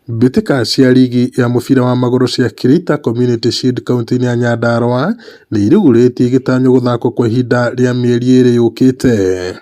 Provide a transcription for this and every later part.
Mbĩtĩka cia rigi ya mũbira wa magũrũ cia Kĩrĩita Community Shield kauntĩ-inĩ ya Nyandarua nĩirugũrĩtie igĩtanywo gũthakwo kwa ihinda rĩa mĩeri ĩrĩ yũkĩte.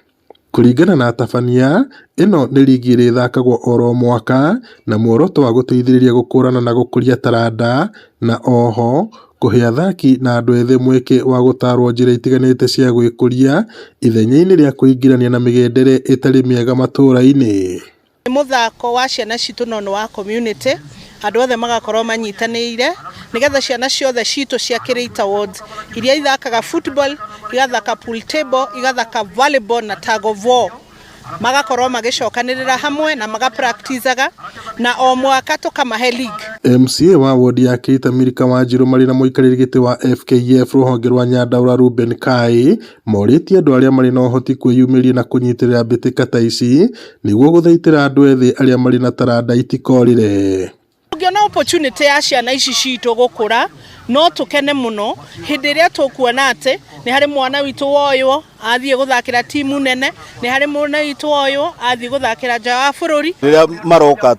Kũringana na atabania, ĩno nĩ rigi ĩrĩa ĩthakagwo oro mwaka na muoroto wa gũteithĩrĩria gũkũrana na gũkũria taranda na oho kũhe athaki na andũ ethĩ mweke wa gũtarwo njĩra itiganĩte cia gwĩkũria ithenya-inĩ rĩa kwĩingĩrania na mĩgendere ĩtarĩ mĩega matũra-inĩ. Nĩ mũthako wa ciana citũ no nĩ wa community, andũ othe magakorwo manyitanĩire nĩgetha ciana ciothe citũ cia Kĩrĩita Ward iria ithakaga football, igathaka pool table, igathaka volleyball na tug of war, magakorwo magĩcokanĩrĩra hamwe na magapracticaga na o mwaka tũkamahe league. MCA wa wodi ya Kĩrĩita Milka Wanjiru marĩ na mũikarĩri gĩtĩ wa FKF rũhonge rwa Nyandarua Reuben Kai morĩtie andũ arĩa marĩ na ũhoti kwĩyumĩria na kũnyitĩrĩra mbĩtĩka ta ici nĩguo gũthaitĩra andũ ethĩ arĩa marĩ na taranda itikorĩre. Tũngĩona opportunity ya ciana ici citũ gũkũra, no tũkene mũno hĩndĩ ĩrĩa tũkuona atĩ nĩ harĩ mwana witũ woywo athiĩ gũthakĩra timu nene, nĩ harĩ mwana witũ woywo athiĩ gũthakĩra nja wa bũrũri. Rĩrĩa maroka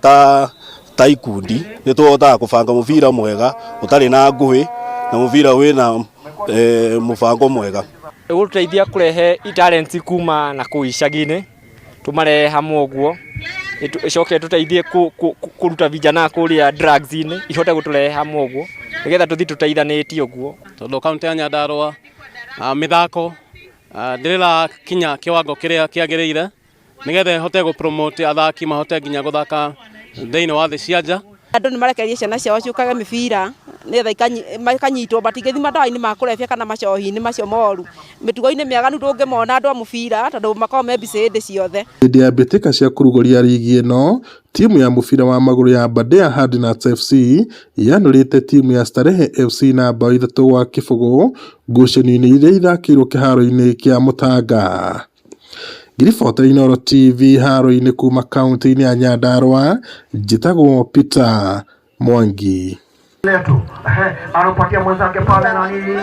ta ikundi, nĩ tũhotaga kũbanga mũbira mwega ũtarĩ na ngũĩ na mũbira wĩna mũbango mwega. Ĩgũtũteithia kũrehe talent kuma na kũu icagi-inĩ, tũmarehe hamwe ũguo, ĩcoke ĩtũteithie kũruta vijana kũrĩa drugs-inĩ, ihote gũtũrehe hamwe ũguo nĩgetha tũthiĩ tũteithanĩtie ũguo. Tondũ kaunti ya Nyandarua mĩthako ndĩrĩrakinya kĩwango kĩrĩa kĩagĩrĩire nĩgetha ĩhote gũ promote athaki mahote nginya gũthaka thĩinĩ wa thĩ cia nja. Andũ nĩ marekererie ciana ciao ciũkage mĩbira nĩgetha makanyitwo, matingĩthiĩ mandawa-inĩ ma kũrebia kana macohi-inĩ macio moru. Mĩtugo-inĩ mĩaganu ndũngĩmona andũ a mũbira tondũ makoragwo me busy hĩndĩ ciothe. Hĩndĩ ya mbĩtĩka cia kũrugũria rigi ĩno, timu ya mũbira wa magũrũ ya Aberdare Hardnuts FC yanũrĩte timu ya Starehe FC na bao 3-0 ngucanio-inĩ iria ithakĩirwo kĩharo-inĩ kĩa Mũtanga. Ngĩribotera Inooro TV haro-inĩ kuma kaunti-inĩ ya Nyandarua, njĩtagwo Peter Mwangi. Letu anapatia mwenzake pale nani.